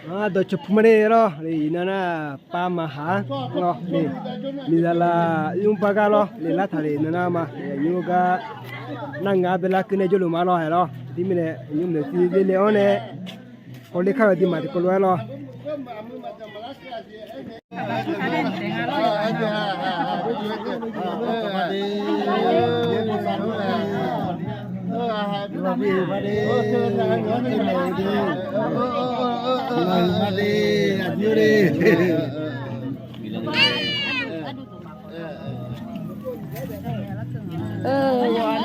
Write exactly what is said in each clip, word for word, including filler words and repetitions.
Aq, dawqcawq pu ma le lawr, le iqnan nar pav maqhaq-ar lawr, le miqzaq laf mr bar gar lawr, le lartaq le iqnan nar ma, aqnymr gar nar nga bae larkeuv nae jawrluf ma lawr, hae lawr. Aqdir mirnae aqnymr maeqtsuif le le-anr nae hawler kar-eu duimaf tiqkawv lof-aer lawr.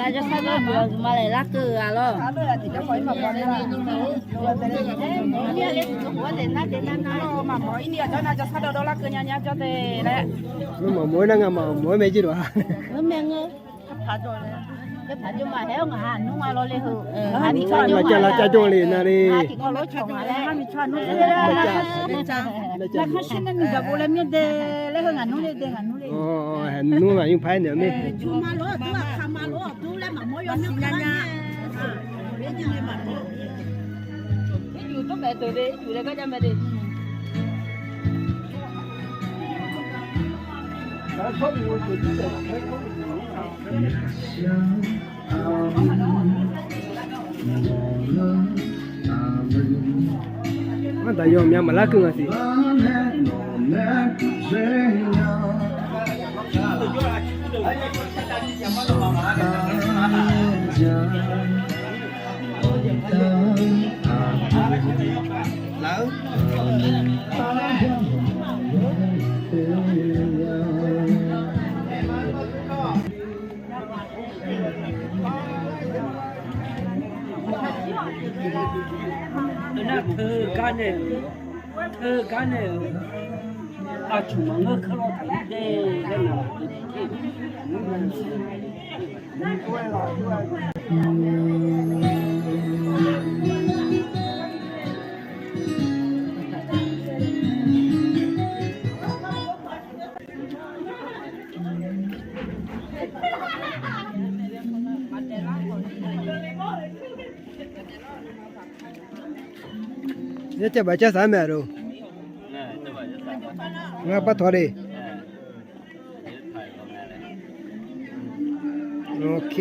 Nar jawrshar dawr-eu zmqma laeq larkeuv-eu-a lawr. Maqmawf-aer nar ngamaf mawf-aer mae jir lof-a. Maqmawf-aer mae ngeur. Maqcav lar cav jawr le nar le. Nmr aqnymr paq-aer naeq-eu mir. Aqdaq yawmya maqlar keuv nga siq. Nar teugar nae-euq, teugar nae-euq aqcawq maqngeur kar lawr taq-ir dae laer naq. Yaer cav baq cav saq-aer mae-aq lof. Ngar par tawq le. Ok.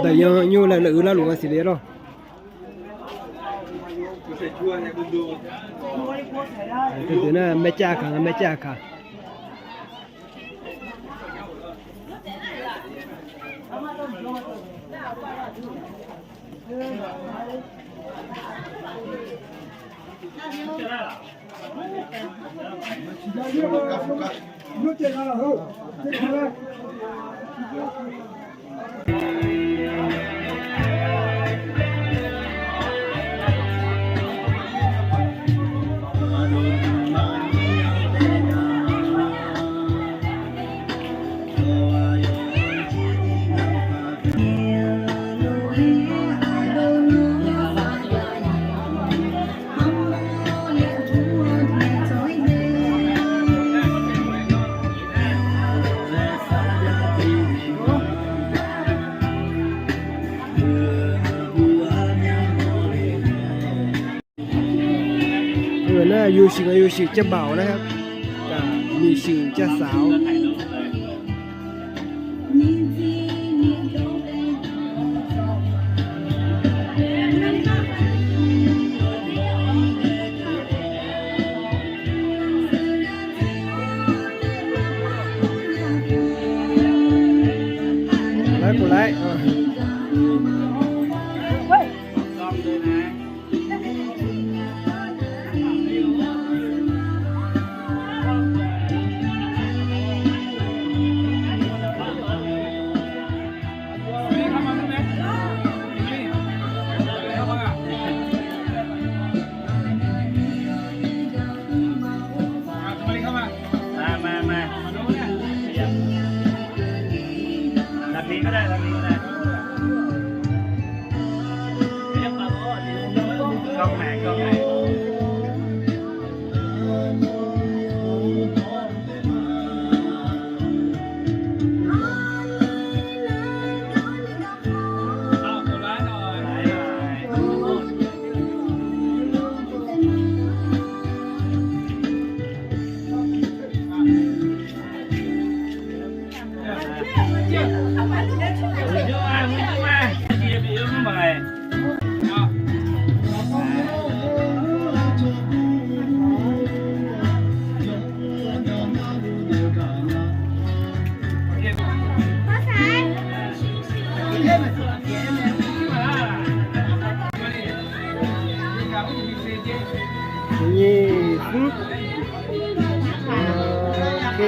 Daqyan nymr laer laf-eu larluf nga siqle lawr. Teu deuq nar maercav kaq nga, maercav kaq. Nar yawshuif nga, yawshuif cav baq-awq laer, yawshuif cav saq-awq. Laer kov laer. Gong nae, gong nae. Nyiq smr. Ok.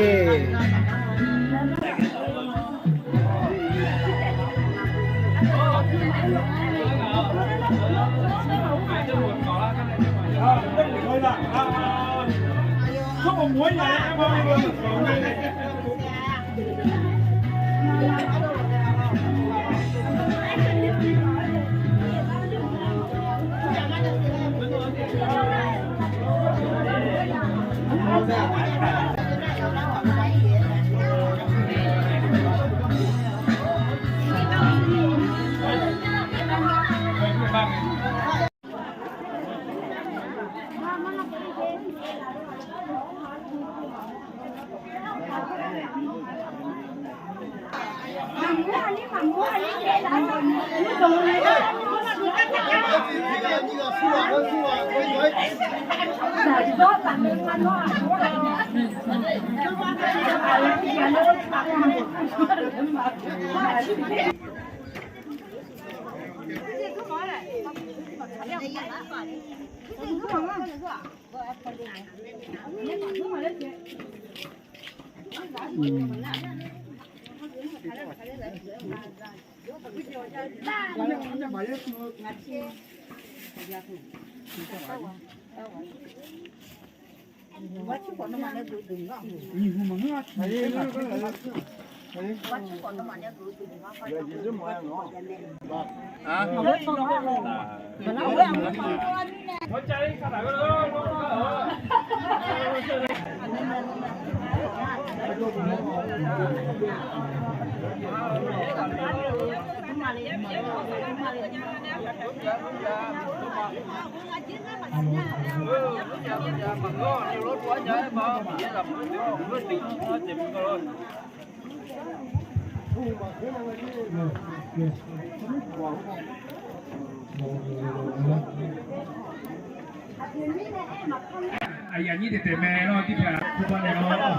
Aqyuif aqnyir daeqdaeq mae lawr, tirpyaq kurbanq naeq lawr.